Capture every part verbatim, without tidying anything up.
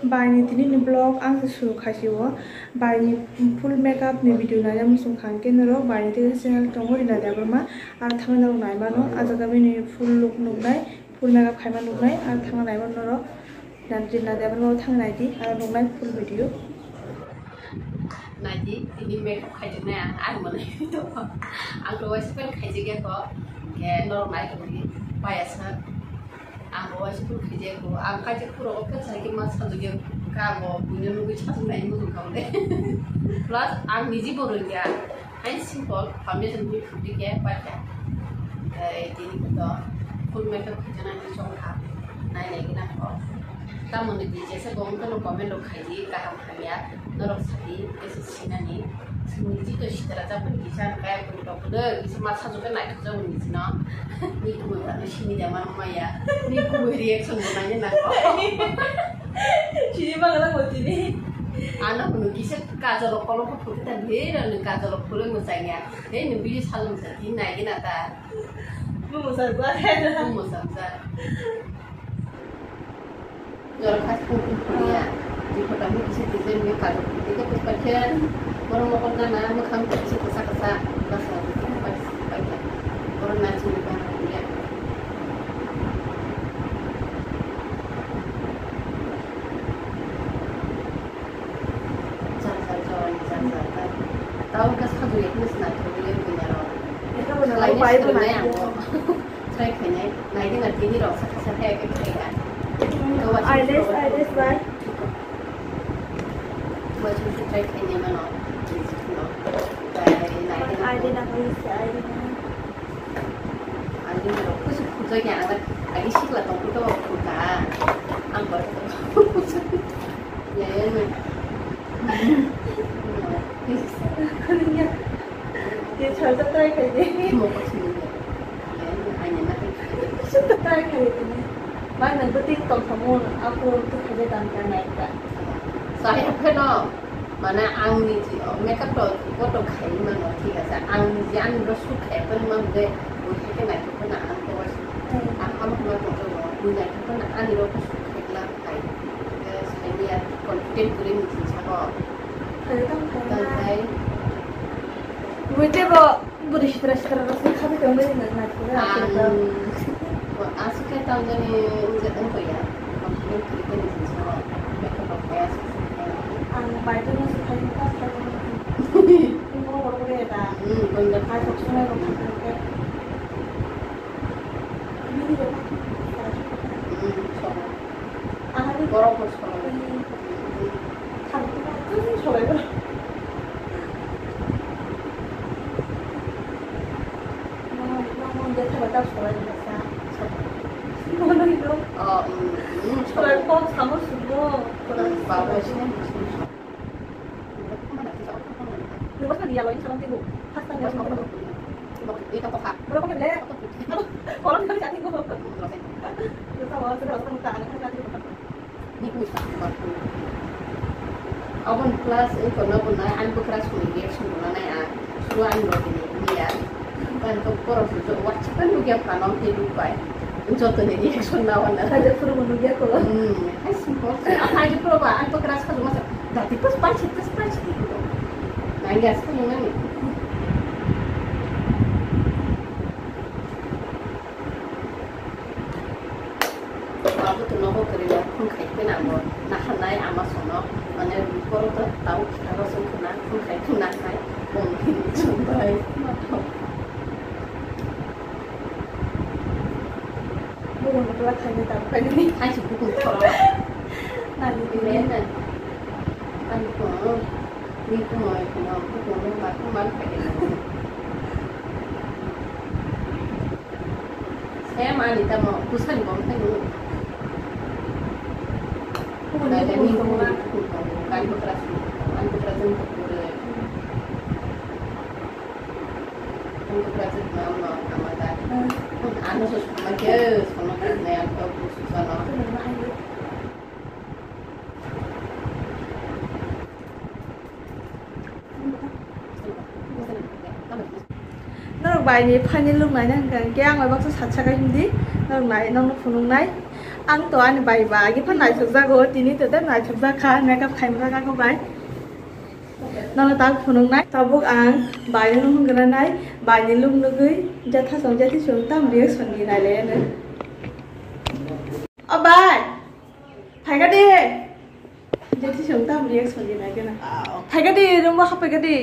Baini tini ni vlog ang se suru khaisio. Baini full makeup ni video naina muchung kha hwnkhe norok baini tini channel tongo Rina Debbarma. Aro thangwi norok nai mano. Ah, jaga bini full look nuknai, full makeup khaima nuknai. Aro thangwi nai mano norok. Rina Debbarma o thangwi nai di. Aro nuknai full video. Naidi, tini makeup khaijak nai ang, ang bo nai tongo. Ang to waisa pen khaijak ya ko, ke norok nai tongdi, payasa. Ang bo waisa pen khaijak ko, ang khaijak pura o khe sai ke ma sajak ya, ka ang bo buino nugui sajak nai muchung kha de. Plus ang niji bo rwngya, hai simple foundation ni khudi ke paikha. Tei tini to full makeup khaijak nai muchung kha, nai nai gina ko. Tamoni di jesa bo wngkha no comment rok khaidi, kaham hamya norok sadi, tesa sinani. Sini jito sitara japon kisa kaya kuni rok kudo, kisa ma sajok khe naithok jabon ni sino. Ni kumui ba no sini de ma maya. Ni kumui reaction bo nangya nango. Sini ma gala bo tini. Ano kunu kisa kajol rok kolok ko phuti ta bhera ni kajol rok phulwi mwchangya. He ni bili salom sa tin nai gina ta. Bu mwchang sa. Bu mwchang sa. Jora khas pung pung pung ya. Di kota mu kisi di jen mi kado. Di ke puspa chen. Borok mokol gana, mwkhang kisi kasa kasa. Basa, basa, basa. Borok na chini bana ya. Jar jar jora ni jar jar ta. Tao ka sabu ya kini sna thogwi ya kini aro. Eka bo na Khlai bai bo swrwng na nai ya. Ango. Try khainai, naidi na tini rok sakha sakha eke khaina. Eyelash, eyelash bai. Watch try khainai mano. Bai, naidi na. Eyeliner bai se, eyeliner. Eyeliner rok kusu khujak ya, ang agi sikla tong kuto khulka. Ang bai. Ya, ya, ya. Ye chal ta try khai de. Mo ko sini de. Ye, ani na kai. Chal ta try khai de. Ma nang beting tong khamu, aku tu khai de tam ta nai ta. Saya pheno, mana ang ni ji, makeup to, ko to khai ma no, thik ase. Ang ni ji, ang ni ro su khai pheno ma de, bo khai ke nai pheno ang ko. Hmm. Ang ama ko ma to, bo nai pheno ani ro ko su khai la. Hai, eh, saini ya, confident kwrwi ni sabo. Hai, tang, tang, tang, hai. Hai. Bui tebo, buri sitra sitra rok se khabi tong bai nang nai khe. Ang, aswk khe tang jani, wngya, wngkha ya. Confident kwrwi ni sabo. Makeup rok kaya aswk se. Ang bai tong se khai ta khai. Mo rok re da. Hmm, bunda. Hai, sok sunai rok khai. Bini rok. Hmm, sok. Ahani borok bo solai. Thangtwma tei solai bo. Nang, nang, nang, de thaba ta solai bo sa. Solai bo. Oh, mm, mm, solai bo, samo subo. Mm, babo sini. Nubos na dia lo ini salam tibu. Hasta dia lo. Ito ko ha. Berapa ko le? Kolom kali chatting ko. Ito ko sudah sudah tak ada kan. Abon class ito na ko na an ko class ko ni sunu na ya. Sunu an ko ni ya. Kan to poro su jo wa chikan lu gya pa no te lu pai. Joto ni reaction na wana. Kaje puro mo lu gya ko. Hmm. Ai simple. Ai puro ba an ko class ko ma. Dati pas pas pas pas. Nangya sa nang. Babu tu nogo kiri ya khun khai ke nang bo. Nahanai ama sono. Mane poro to tau kita ro sung khuna khun khai khuna khai. Bong khini chumbai. Bukung kutula khaini tabuk khaini. Hai si bukung kutula. Nani bini. Nani ko. Ni ko mo ko mo ko mo ma ko ma khaini. Saya mani tamo kusan bom khaini. Bukung ni bukung kutula. Kan putra kan putra jeng putra. Norok bai ni final look naina hwnkha hwnkhe ang bai baksa satsaka hindi norok nai nokno phunuknai. Ang to ani bai ba agi phan naithok jago, tini to tei naithok jak kha, makeup khaimjak ako bai. Nono tak phunuknai, tabuk ang bai no hwngra nai, bai ni look nugwi jatha song jati song tam reaction ni nai le no. O bai, phaika de. Jati song tam reaction ni nai kena. Phaika de, room o haphaika de.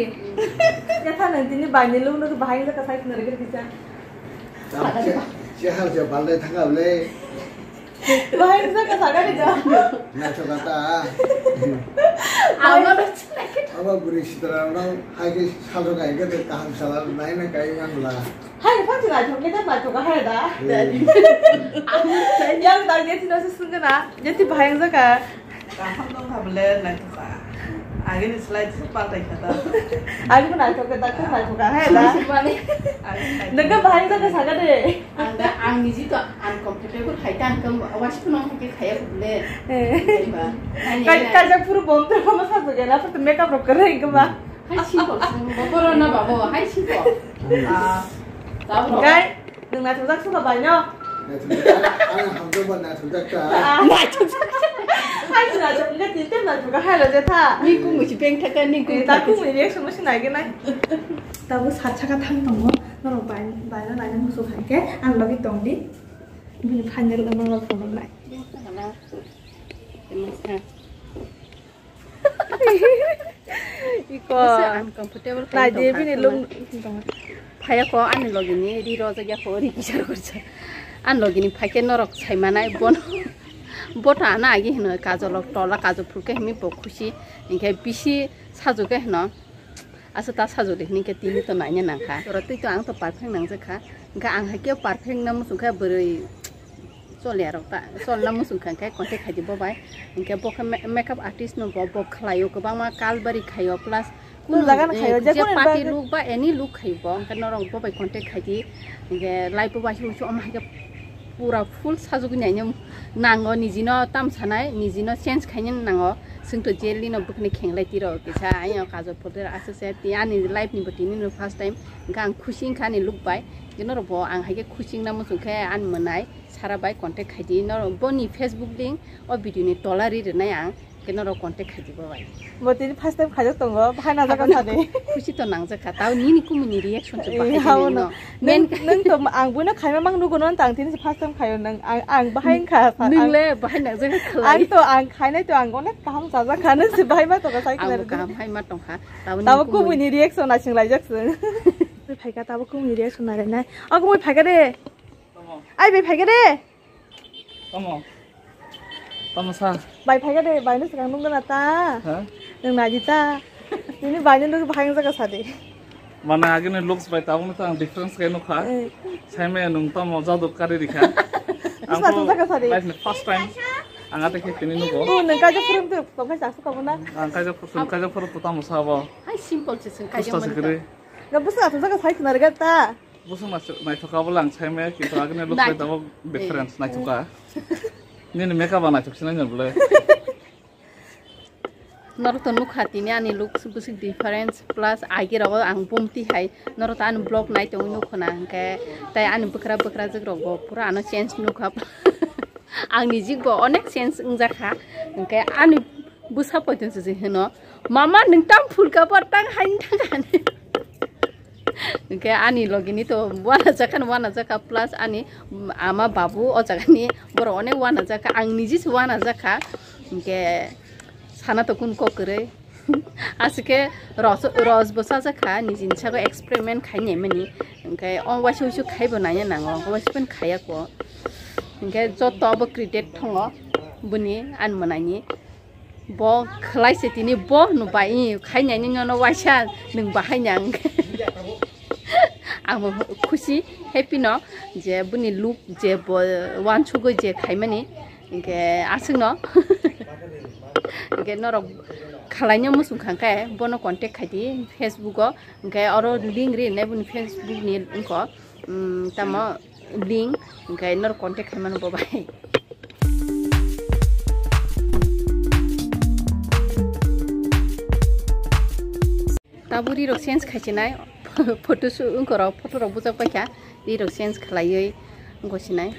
Jatha nang tini bai ni look nugwi bahai jaka sai khna rega kisa. Chehar je balde thanga le. Bahai jaka saga de ja. Naithok kha ta. Abo bwrwi sitra no hai khe sajok hai khe kaham sala nai na kai yang la. Hai pha chwla thok khe da ba thok hai da. Yang da ge tino se sung na. Je ti bahai jaka. Kaham dong kha bole naithok kha. Agi ni slide se pa tai kha ta. Agi na thok da ko na thok hai da. Agi ni naithok. Nang bahai jaka saga de. Ang da, ang niji to uncomfortable hai ta, ang khe wash kheno hai khe khaya bole. Eh. Ba. Kai, kai jak puru bom to ma sa to gela, puru makeup rok kare ke ba. Hai simple, simple. Boro na babo, hai simple. Ah, tabro. Kai, nang naithok jak suka bai no. Naithok jak, ang hamjak ba naithok jak ta. Naithok jak. Hai naithok jak, nang tin tem naithok jak hai lo je tha. Ni kumu si peng thaka, ni kumu. Eh, ta kumu reaction mo si nai ge nai. Tabuk sat saka thang tongo, norok bai, bai no naina muchung hai khe ang logi tong di. Bini final no norok phunuknai. Iko. Uncomfortable khe nai di tongkha bini tongma. Lung. Phaiya ko ani logi ni ri rojak ya ko ri kisa rojak. Ani logi ni phai khe norok sai manai bono. Bo to ano agi hino kajol rok tola kajol phul khe himi bo khusi. Hinkhe bisi sajok khe hino. Asa ta sajodi hini khe tini to naina nangkha. Jora twi to ang to perfect nangjak kha. Hinkhe ang hai khe perfect na muchung khe bwrwi choliya rok ta cholna muchung kha hinkhe contact khaidi bo bai. Hinkhe bo khe ma-, makeup artist no bo, bo khlaio kwbangma kalbari khaio plus kunu jaga no khaio, je kunu party look ba any look khaio bo. Hinkhe norok bo bai contact khaidi. Hinkhe live bo bai se omo hai khe pura full sajagwi naina nango, nijino tam sanai, nijino change khaina nango. Chwng to jelly no bwkhani khenglai tiro kisa, ayang kajol photo aswk se, tei ani life ni bo tini no first time, hinkhe ang khusi wngkha ani look bai, tei norok bo ang hai khe khusi wngna muchung khe ani mwnai sara bai contact khaidi, norok boni Facebook link o video ni tola ri rwnai ang, khe norok contact khaidi bo bai. Bo tini first time khaijak tongo, bahai na jaga sadi. Khusi to nangjak kha, tao nini kumuni reaction se bahai hao no. Nung, nung to ang buino khaima mang nugo no, tang tini se first time khayo nung, ang, ang bahai wngkha. Nung le bahai nangjak kha khlai. Ang to ang khainai to ang onek kaham sajak kha, nung se bahai ma to ka sai khlai. Kaham hai ma tong kha. Tabo kumui ni reaction na sing laijak se. Bai phaika, tabo kumui ni reaction na rinai. Ang kumui phaika de. Ai bai phaika de. Tamo. Tamo sa. Bai phaika de, bai no swkang nung gana ta. Ha? Nung naji ta. Tini bai no nung bahai wngjago sa de. Mana agini looks bai tabuk no tang difference khe nukha. Eh. Saimaya nung tamo jadu kari rikha. Ang ko life ni first time. Ang ate khe tini nugo. Oh, nung kaja phurum tu, tong khai sa su kamu na. Ang kaja phurum, kaja phurum tu tamo sabo. Hai simple se sung kaja. Kusta se kiri. Ga busa tu jaga sai khna riga ta. Busung naithok kha bo lang saimaya, kintu agini look bai tabuk difference naithok kha. Nini makeup ba naithok sinai no bole. Norok to nukha tini ani look busuk difference plus agi rogo ang bumti hai norok to ani vlog nai tongwi nukho na hinkhe tei ani bwkra bwkra jwk rok bo pura ano change nukha. Ang nijik bo onek change wngjakha hinkhe ani bwsa poito se hino, "Mama nwng tam phulka bo tang hain thang ani." Hinkhe ani logini to wana jakha, wana jakha plus ani ama babu o jagani borok onek wana jakha, ang niji se wana jakha. Hinkhe sana to kun kok kwrwi. Aswk khe ros, ros bo chajakha, nijini sago experiment khai naimani. Hinkhe o waisa waisa khai bo naina nango, waisa pen khaya ko. Hinkhe joto bo credit thongo boni ani mwnaini. Bo khlai se tini bo hwnwi bai khai naini nono waisa nwng bahai nang. Ang bo khusi, happy no je boni look je bo wansugwi je khaimani. Hinkhe aswkno hinkhe norok khwlaina muchung kha khe bono contact khaidi Facebook o, hinkhe oro link rinai boni Facebook ni wngkha, um, tamo link, hinkhe norok contact khaimano bo bai. Tabuk rirok change khaichinai, photo shoot wngkorok, photo rok bujak paikha, rirok change khlaiwi wngkha sinai.